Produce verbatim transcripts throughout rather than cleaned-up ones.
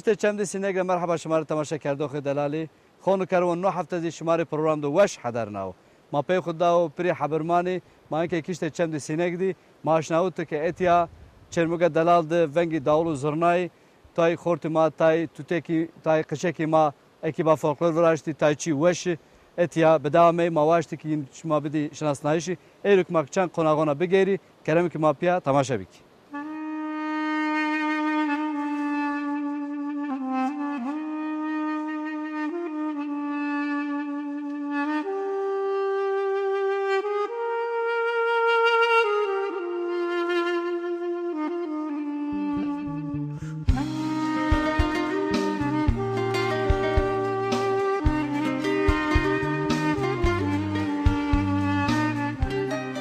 Kiştê Çemdê Sîneg de merheba şima rê temaşekerdoxê delalî. Xo nukerwon no hefte zî şima rê program do weş hedernawo. Ma pey xwu dawo pirî hebirmanî, ma inkê kiştê Çemdê Sîneg dî, ma aşnawitî ke etya Çermuge delal de vengî dawul û zurnayî, tay xortî ma, tay tutekî, tay qişekî ma ekîba folklor viraştî, tay çî weş etya bi dewa mey, ma waştî ki yin şima bidî şinasnayîşî. Êruk ma çend qonaxona bigeyrî, kerem ki ma pîya temaşe bikî.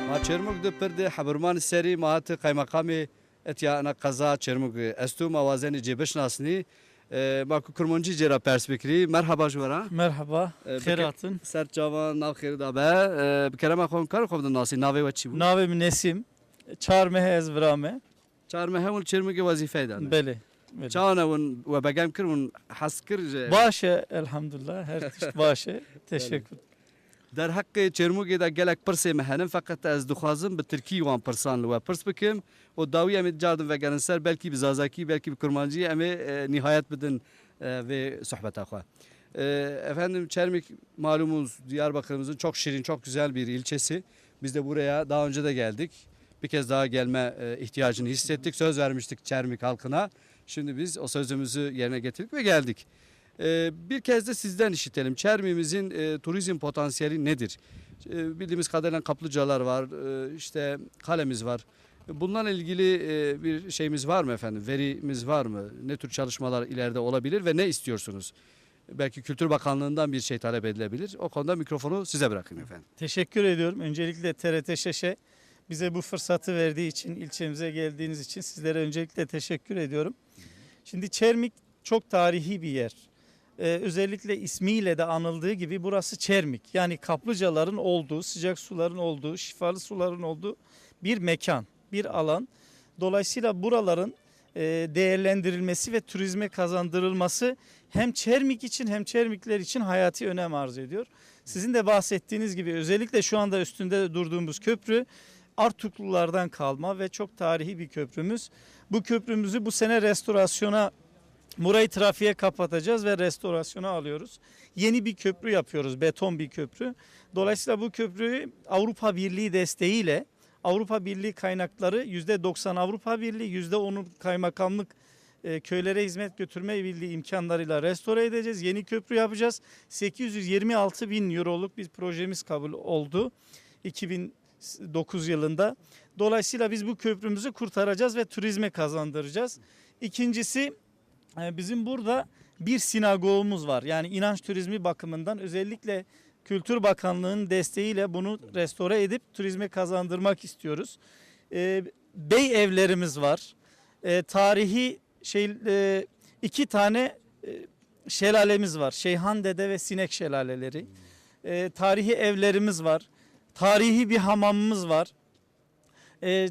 Ma Çermug de pir de hebirmanî serî ma hatî qaymeqamê etya ena qeza Çermug esto, ma wazenê cê bişinasnî. E, ma ku kurmancî cê ra pers bikirî. Merheba ji we ra. Merheba, e, xêr hatin. Ser çavan, nav xêr da be. E, bi kerema xo, kar xo bidin nasî, navê we çi bû? Navê mi Nesîm. Çar meh ez vira me. Çar meh hewin Çermugê wezîfeyê dane. Belê, belê. Çawan hewin we begem kir, win hes kir jê? Baş e, elhamdulillah, her tişt baş e. Teşekkür. Derheqê Çermugê de gelek pirsê mi henin, feqet ez dixwazim bi tirkî wan pirsan li we pirs bikim û dawî em ê cardin vegerin ser, belkî bi zazakî, belkî bi kurmancî em ê, e, nîhayet bidin, e, vê sohbeta xwe. E, efendim, Çermik malumunuz Diyarbakır'ımızın çok şirin, çok güzel bir ilçesi. Biz de buraya daha önce de geldik. Bir kez daha gelme, e, ihtiyacını hissettik. Söz vermiştik Çermik halkına. Şimdi biz o sözümüzü yerine getirdik ve geldik. E, bir kez de sizden işitelim. Çermik'imizin, e, turizm potansiyeli nedir? E, bildiğimiz kadarıyla kaplıcalar var, e, işte kalemiz var. Bunlarla ilgili, e, bir şeyimiz var mı efendim? Verimiz var mı? Ne tür çalışmalar ileride olabilir ve ne istiyorsunuz? Belki Kültür Bakanlığı'ndan bir şey talep edilebilir. O konuda mikrofonu size bırakayım efendim. Teşekkür ediyorum. Öncelikle T R T Şeş'e bize bu fırsatı verdiği için, ilçemize geldiğiniz için sizlere öncelikle teşekkür ediyorum. Şimdi Çermik çok tarihi bir yer. Ee, özellikle ismiyle de anıldığı gibi burası Çermik. Yani kaplıcaların olduğu, sıcak suların olduğu, şifalı suların olduğu bir mekan, bir alan. Dolayısıyla buraların, e, değerlendirilmesi ve turizme kazandırılması hem Çermik için hem Çermikler için hayati önem arz ediyor. Sizin de bahsettiğiniz gibi özellikle şu anda üstünde durduğumuz köprü Artuklulardan kalma ve çok tarihi bir köprümüz. Bu köprümüzü bu sene restorasyona, burayı trafiğe kapatacağız ve restorasyona alıyoruz. Yeni bir köprü yapıyoruz, beton bir köprü. Dolayısıyla bu köprüyü Avrupa Birliği desteğiyle, Avrupa Birliği kaynakları, yüzde doksan Avrupa Birliği, yüzde onu kaymakamlık, e, köylere hizmet götürme birliği imkanlarıyla restore edeceğiz. Yeni köprü yapacağız. Sekiz yüz yirmi altı bin euroluk bir projemiz kabul oldu iki bin dokuz yılında. Dolayısıyla biz bu köprümüzü kurtaracağız ve turizme kazandıracağız. İkincisi, e, bizim burada bir sinagogumuz var. Yani inanç turizmi bakımından özellikle Kültür Bakanlığı'nın desteğiyle bunu restore edip turizme kazandırmak istiyoruz. E, bey evlerimiz var. E, tarihi şey, e, iki tane, e, şelalemiz var. Şeyhan Dede ve Sinek Şelaleleri. E, tarihi evlerimiz var. Tarihi bir hamamımız var. E,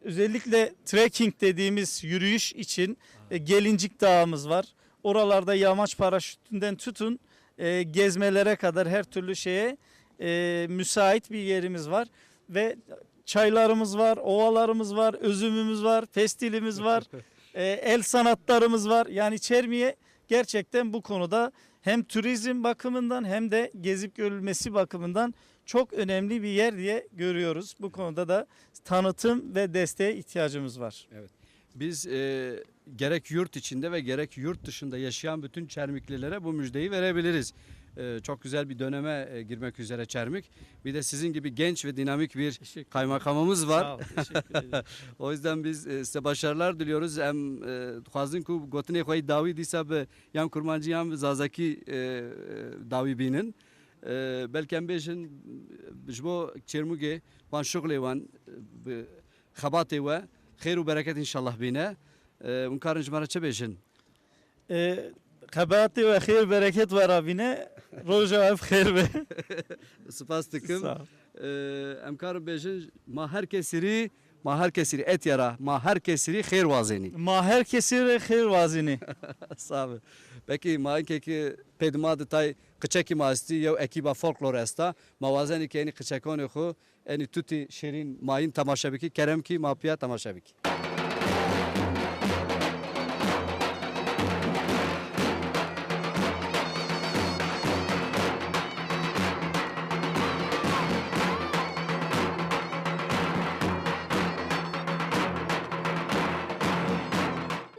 özellikle trekking dediğimiz yürüyüş için, e, Gelincik Dağımız var. Oralarda yamaç paraşütünden tutun, e, gezmelere kadar her türlü şeye, e, müsait bir yerimiz var. Ve çaylarımız var, ovalarımız var, üzümümüz var, pestilimiz var, e, el sanatlarımız var. Yani Çermiye gerçekten bu konuda hem turizm bakımından hem de gezip görülmesi bakımından çok önemli bir yer diye görüyoruz. Bu konuda da tanıtım ve desteğe ihtiyacımız var. Evet. Biz, e, gerek yurt içinde ve gerek yurt dışında yaşayan bütün Çermiklilere bu müjdeyi verebiliriz. E, çok güzel bir döneme, e, girmek üzere Çermik. Bir de sizin gibi genç ve dinamik bir kaymakamımız var. Sağ ol, teşekkür ederim. O yüzden biz, e, size başarılar diliyoruz. Em, e, dixwazin ku gotinê xwe yê dawî dîsa bi yan kurmancî yan bi zazakî, e, e, dawî bînin. E, belkî em bêjin, ji bo Çêrmûgê, wan şuxulê wan, e, bi xebatê we xêr û bereket înşallah bîne. E, hûn karin ji me re çi bêjin? E, xebatê we xêr bereket we ra bîne, roja we bi xêr be. Spas dikim. Sağ ol. E, em karin bêjin, ma her kesî rî Ma her kesî rê etya ra, ma her kesî rê xêr wazenî. Ma her kesî rê xêr wazenî. Sağ ol. Peki ma inkê ki pê di ma di tay qiçekî ma estî, yew ekîba folklor esta. Ma wazenî ki enî qiçekonê xwu, enî tutî şêrîn ma yin temaşe bikî, kerem kî ma pîya temaşe bikî.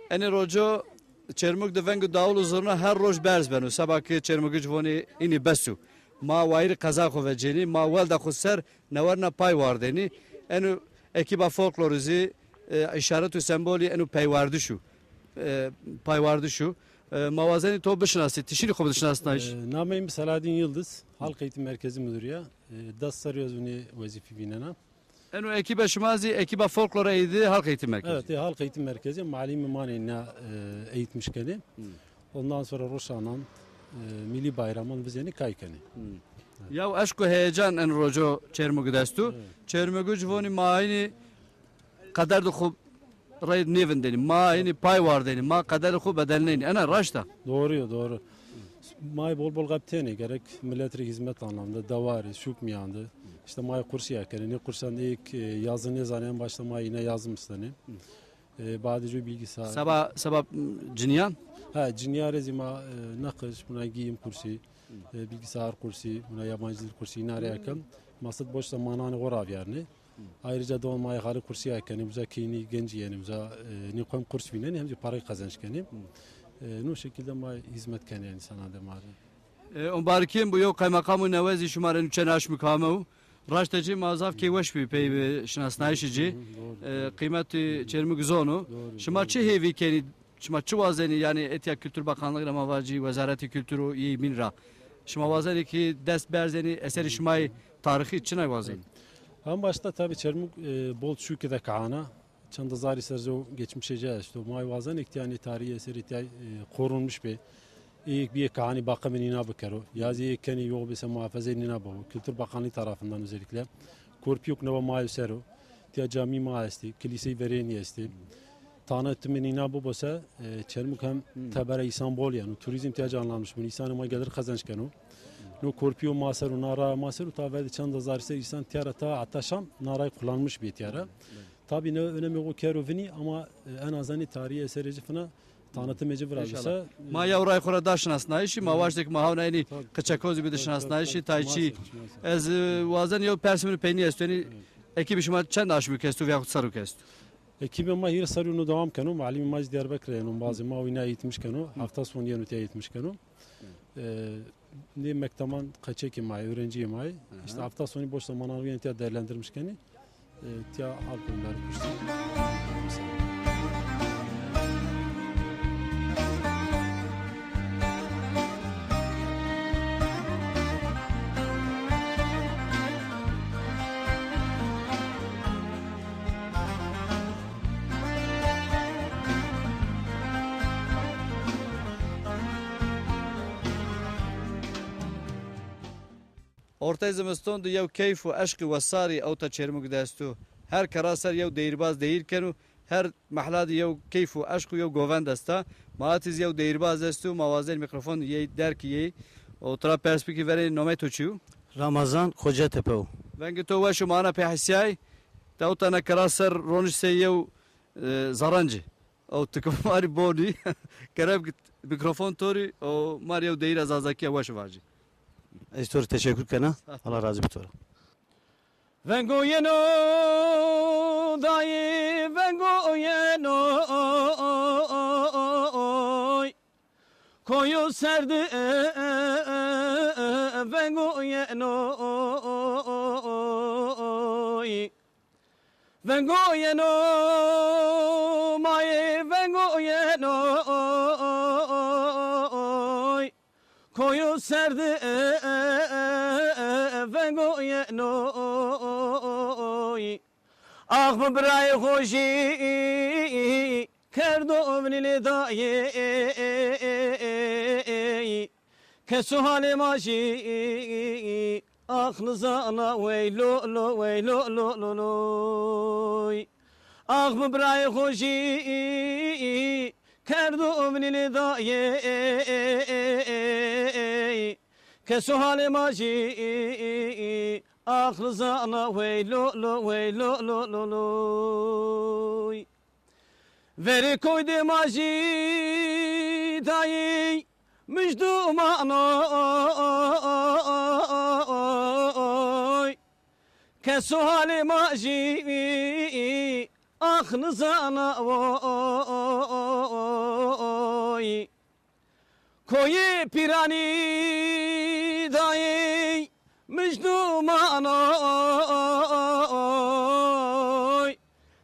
Enê roco Çermug de veng û dawul û zurna her roj berz beno. Seba ki Çermugic vonê înî bes o. Ma wayîrê qeza xwu vecenî, ma welda xwu ser newerna pay wardenî. Eno ekîba folklorî zî, e, îşaret û sembolî eno peywardiş o. E, paywardiş o. E, ma wazenî to bişinasî, ti şînî xwu bide şinasnayîş. E, nameyê mi Selahaddin Yıldız, Halk Eğitim Merkezi Müdürü ya. E, des serrî ez winî wezîfî vînena. Eno ekîba şima zî ekîba folklor ey di Halk Eğitim Merkezi. Evet, e, Halk Eğitim Merkezi, malimî ma nê na, e, eğitmiş kenê. Ondan sonra roşanan, e, milli bayraman bizenî kay kenê. Ya eşq û heyecan en roco Çermug de esto. Evet. Çermugic vonî ma aynî qeder de xwu rey nêvindenî. Ma aynî pay wardenî. Ma qeder xwu bedelnenî. Ena raşt a. Doğru ya, doğru. Ma bol bol qebtênê, gerek millet rê hizmet anlamında, dewarî, şuk mîyan de. İşte ma qursî ekenê, nê qursan êk, e, yazı nêzanê, en başta ma yine yazı mistenê. E, badê jû bilgisayar. Seba, seba, m, cinîyan? Ha, cinîyan rê zî ma, e, neqiş, buna giyim kursî, e, bilgisayar kursî, buna yabancı dil kursî, îna rê eken. Maqsed boş zamananê xo ravîyarnê. Ayrıca dewan ma xalî kursî ekenê, uza keynî genc yenê, uza, e, nê xo hem kurs vînenê, hem zî parayî qezenc kenê. E, no şekilde ma hizmet kenê însanan de ma rê. E, ombarkîn bu yew qeymeqam û newe zî şima rê nûçe naşmik amew. Raşte ci ma zaf keyweş bî pey bi şinasnayîşî ci. E, qîmetî Çermug zono. Şima çi hêvî kenî, şima çi wazenî, yanî etya Kültür Bakanlığı ra ma vacî, Wezaretî Kültür û yê bîn ra. Şima wazenî ki dest berzenî, eserî şimayî tarîxî çinay wazenî? En başta tabii Çermug, e, bol çûkî de kaana. Çend hezarî ser zî geçmişê ci esto. Ma wazenê ki tîya nê tarîhî eserî tîya, e, korunmuş bê. Ê yek bîyê kahanî bakimê nîna bikero. Ya zî ê kenî yo bise muhafezeyê nîna bibo. Kültür Bakanlığı tarafından özellikle. Korpîyo ki newe ma yo ser o. Tîya camî ma estî, kilîseyî verênî estî. Tanitimi nîna bibo se, e, Çermug hem tebera însan bol yeno. Turizm tîya canlanmış bîn. Însanê ma gelir qezenc keno. No korpîyo ma ser o, na raya ma ser o, ta verdî çend hezarî ser însan tîya ra ta heta şam na ray kullanmış bî tîya ra. Tabii ne önemê xo kero vinî ama, e, en azanî tarîhî eserê ci fina tanıtımê ci virazo se. Ma yew ray xo ra da şinasnayîşî, ma waştê ki ma hawna enî qiçekon zî bide şinasnayîşî, tay çî. Ez, e, wazen yew persê mi peynî esto, enî ekîbê şima çend aşmî ke esto veya xo serrî ke esto? Ekîbê ma hîrê serrî no dewam keno, malimî ma zî Diyarbekir ra yeno, bazê ma wîna eğitimîş keno, hefta son yeno tîya eğitimîş keno. E, nê mekteban qeçekê ma yê, öğrenciyê ma yê. İşte hefta sonî boş zamananê xo yenê tîya değerlendirmiş kenê. E, tîya halk oyunları kursî. Ortey zimiston de yew keyf û eşqî wesarî ewta Çermug de esto. Her kera ser yew deyîrbaz deyîr keno, her mehla de yew keyf û eşq û yew govend esta. Ma hatî zî yew deyîrbaz esto, ma wazenî mîkrofon yey derg yey. Û tira pers bikî verê nomey to çi yo? Ramazan Kocatepe yo. Vengê to weş o, ma ana pê hesîyay. Te ewta na kera ser ronîş sey yew, e, zerrencî. Ew tikif ma rî bonî. Kerem ki mîkrofon to rî û ma rê yew deyîra zazakîya weş vajî. Ez to rê teşekkür kena. Allah razî bo to ra. Vengo yeno dayê, vengo yeno oy. Koyo ser de vengo yeno oy. Vengo yeno, mayê vengo yeno, koyo ser de vengo yeno. Ax mi birayê xo jî kerdo vinî lê dayê, keso halê ma jî Ax nizana wey lo lo, wey lo lo lo loy. Ax mi birayê xo jî kerdo vinî lê dayê. Keso halê ma jî ax nizana wey lo lo, wey lo lo lo loy. Verê koydê ma jî dayê mijduman oy. Keso halê ma jî ax nizana oy. Koyê pîranî dayê mijduman oy.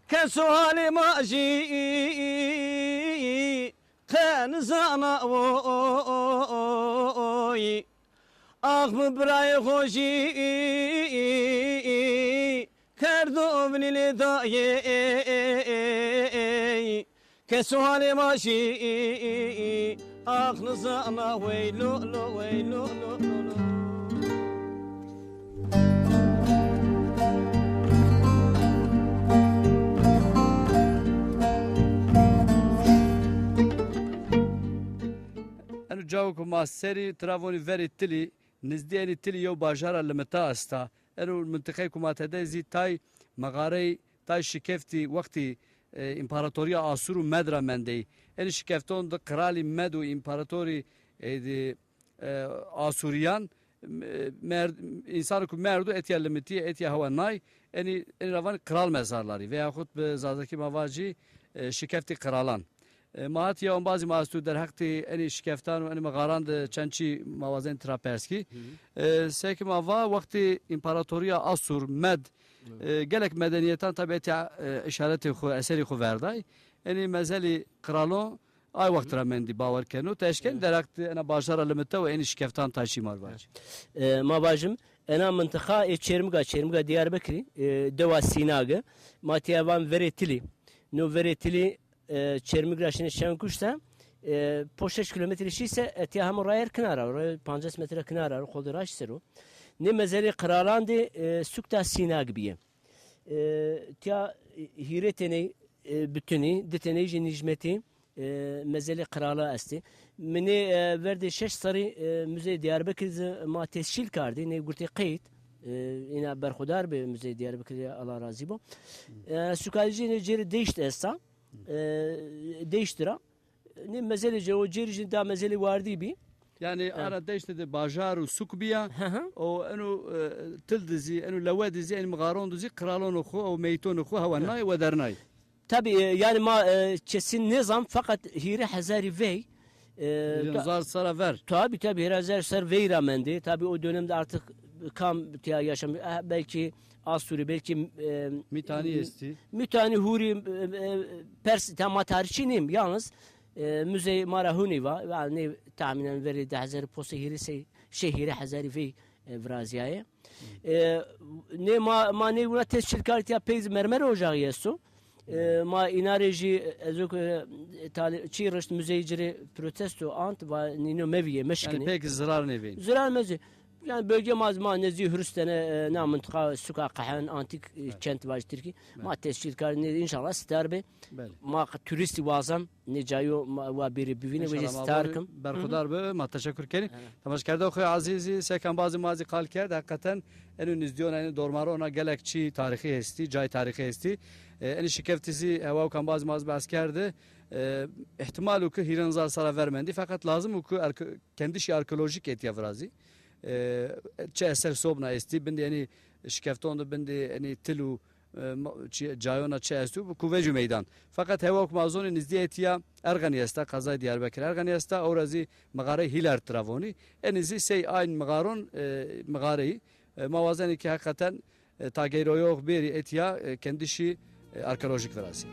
Keso halê ma jî qe nizana oy. Ax mi birayê xo jî kerdo vinî lê dayê. Keso halê ma jî ax nizana wey lo lo, wey lo lo lo lo. Eno cawo ku ma serî, tira vonî Verê Tilî, nizdî enî Tilî yew bajara limita esta. Eno mintiqey ku ma tede zî tay mexarey, tay şikeftî wextî, e, împaratorîya Asûr û Med ra mendey. Enî şikefton de qiralî Med û împaratorî, e, di, e, Asûrîyan, e, merd-, însanê ku merdo etya limitîye, etya hewa nay, enî, enî ra vanî qral mezarlarî veyaxut bi zazakî ma vajî, e, şikeftî qiralan. E, ma hatî ya embazî ma esto derheqtî enî şikeftan û enî mexaran de çend çî ma wazen tira pers kî. Hı hı. E, seke ma va wextê împaratorîya Asûr, Med, evet, e, gelek medenîyetan tabî etya, e, îşaretê xwu, eserî xwu verday. Enî mezelî qiralon ay wext ra mendî bawer keno. Ti eşkenî, evet, derheqtî ena bajara limite û enî şikeftan tay çî ma rê vacî. E, ma vajim, ena mintiqa ê Çêrmiga, Çêrmiga Diyarbekirî, e, dewa Sînagi. Ma tîya van Verê Tilî. No Verê Tilî, e, Çêrmig ra şinê Şenkuş se, e, ponc şeş kilometre şî se, e, tîya hemo rayer kinara, rayer pancas metre kinara, xo de raşt ser o. Nê mezelê qiralan de, e, sukta Sînag bîye. E, tîya hîrê teney, e, bitunî, di teney jî nîjmetî, e, mezelê qirala estî. Mi nê, e, verdê şeş serrî, e, Muzeyê Diyarbekir zî ma tescîl kardî, nê gurtê qeyd, e, îna berxudar bi Muzeyê Diyarbekirî, Allah razî bo. E, suka jî nê cêrî Deyşt esta, e, Deyşt ra. Nê mezelê cêr, o cêrî jî da mezelê wardî bî. Yanî, evet, ara Deyştî de bajar û suk bîya. Hı hı. Û eno, e, til de zî, eno lewe de zî, enî mixaron de zî qiralonê xwu û meytonê xwu hewa nay, wedernay. Tabî, e, yanî ma, e, kesin nêzan, feqet hîrê hezarî vey, e, hîrê hezar serra ver. Tabî, tabî, hîrê hezar serra vey ra mendê. Tabî o dönemde artık kam tîya yaşamî, e, belkî Asûrî, belkî, e, Mîtanî estî. Mîtanî, Hûrî, e, e, Pers, tam ma tarîxçî nîm. Yalnız, e, muzey ma ra hûnî va. Yanî nê tahmînen verê di hezar posta hîrê sey, şey, hîrê hezarî vey, e, virazîyayê. E, nê ma, ma nê wina tescîl kardî tîya pey zî mermer ocağı esto. E, ma îna rê jî ez o ke, e, talî-, çî rişt muzeyî ci rê protesto ant, va nîno mevîyê, meşkinê. Yanî pek zirar nêvên. Zirar mezî. Yanî bölge ma, ma nezdî hurus tene, e, na mintiqa suka qehen, antîk, e, kent vajî tirkî. Evet. Ma tescîl kardî, înşallah star bê. Belê. Ma turîstî wazan. Nê cayo ma wa bêrê bivînê, wê jî star kim. Berxudar bi, ma teşekur kenî. Evet. Temaşkerdoxê ezîzî, seke embazê ma zî qal kerd, heqîqeten enû nizdîyona, enû dormarona gelek çî tarîxî estî, cay tarîxî estî. E, enî şikeftî zî hewa ke embazê ma zî behs kerde, e, îhtîmal o ke hîrê hezar serra ver mendî. Feqet lazim o ke arke-, kendişî arkeolojîk etya virazî. E, çi eser sobna estî, bindî enî şikefton de bindî enî til û e, ma-, çi, cayona çi esto, bi kuvvecû meydan. Feqet hewa ku ma zonî nizdî etîya Erxenî esta, qezayê Diyarbekir Erxenî esta, ewra zî mixarey Hîler tira vonî. Enî zî sey ayn mixaron, e, mixareyî. E, ma wazenî ki heqîqeten, e, tageyroyox bêrî etîya, e, kendişî, e, arkeolojîk virazî.